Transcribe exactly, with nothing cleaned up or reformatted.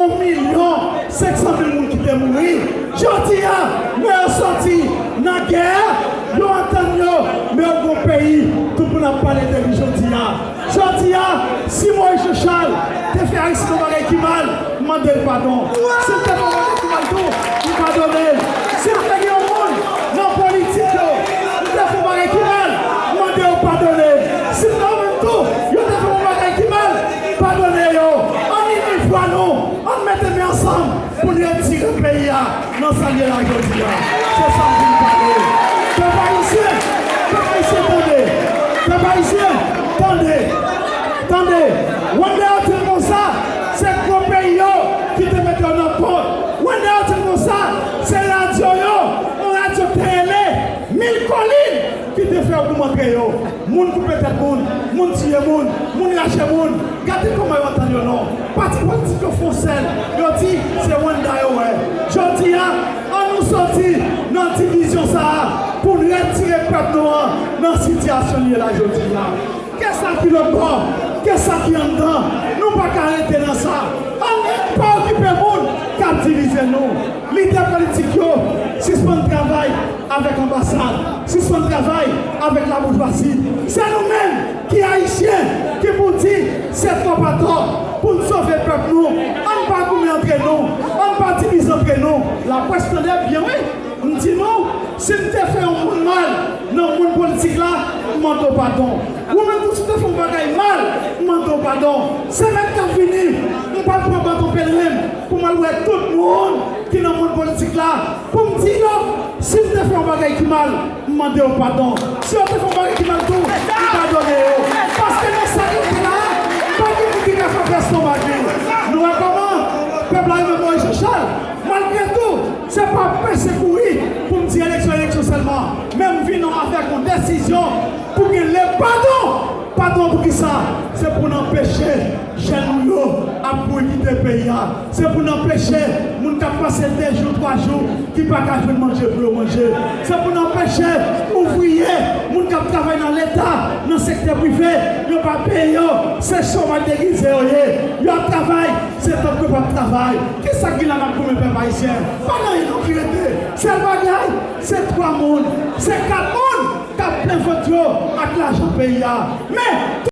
Yon milyon senk san mil moun ki te mouri. Jodi a, lè yo soti nan gè, yo antann yo, men yo gon peyi, tout moun ap pale de li jodi a. Jodi a, si Moïse Jean Charles te fè Aristide yon bagay ki mal, mande l padon. Si l te fè yon bagay ki mal tou, li padone l. Si l te gen yon moun nan politik yo, li te fè yon bagay ki mal, mande yo padone l. Si nou menm tou, yo te fè yon bagay ki mal, padone yo. Ann ini vwa nou, ann mete men ansanm pou n retire peyi a nan sa l ye la jodi a. Se sa m vin pale. Pèp ayisyen, pèp ayisyen tande. Pèp ayisyen, tande. Tande. Wanda yo di l konsa, se gwo peyi yo ki te mete yo nan pòt. Wanda yo di l konsa, se radyo yo, yon radyo ki te rele Mil Kolin ki te fè yo pou montre yo. Moun koupe tèt moun, moun tiye moun, moun rache moun. Gade kòman yo antann yo non. Pati politik yo fon sèl, yo di se Wanda yo wè. Jodi a, ann nou soti nan divizyon sa a pou n retire pèp nou an nan sitiyasyon li ye la jodi a. Ke sa ki lòtbò, ke sa ki anndan, nou pa ka rete nan sa. Ann pa okipe moun k ap divize nou. Lidè politik yo, sispann travay avèk anbasad, sispann travay avèk laboujwazi. Se nou menm ki ayisyen ki pou di se twòp atò pou n sove pèp nou. Ann pa goumen antre nou, ann pa divize antre nou. Laprès tande byen wi. M di nou, si m te fè yon moun mal nan mond politik la, m mande w padon. Ou menm tou, si w te fè yon bagay mal, m mande w padon. Semèn k ap vini, m pral pran baton pèleren m pou m al wè tout moun ki nan mond politik la, pou m di yo, si m te fè yon bagay ki mal, m mande yo padon. Si yo te fè yon bagay ki mal tou, m padone yo. Paske nan sa yo te la, pa gen moun ki ka fè pèsonn bagay. Nou wè kòman pèp la renmen Moïse Jean Charles. Malgre tou, se pa pèse kouri pou m di eleksyon, eleksyon sèlman. Men m vin avèk yon desizyon pou gen le padon. Padon pou kisa? Se pou n anpeche jèn nou yo ap kouri kite peyi a. Se pou n anpeche moun k ap pase de jou, twa jou, ki pa ka jwenn manje pou yo manje. Se pou n anpeche ouvriye, moun k ap travay nan Leta, nan sektè prive, yo pa peye yo. Se chomaj degize yo ye. Yo ap travay, se tankou yo p ap travay. Kisa k gen la n ap goumen pèp ayisyen? Pa gen anyen non ki rete. Sèl bagay, se twa moun, se kat moun k ap plen vant yo ak lajan peyi a. Men,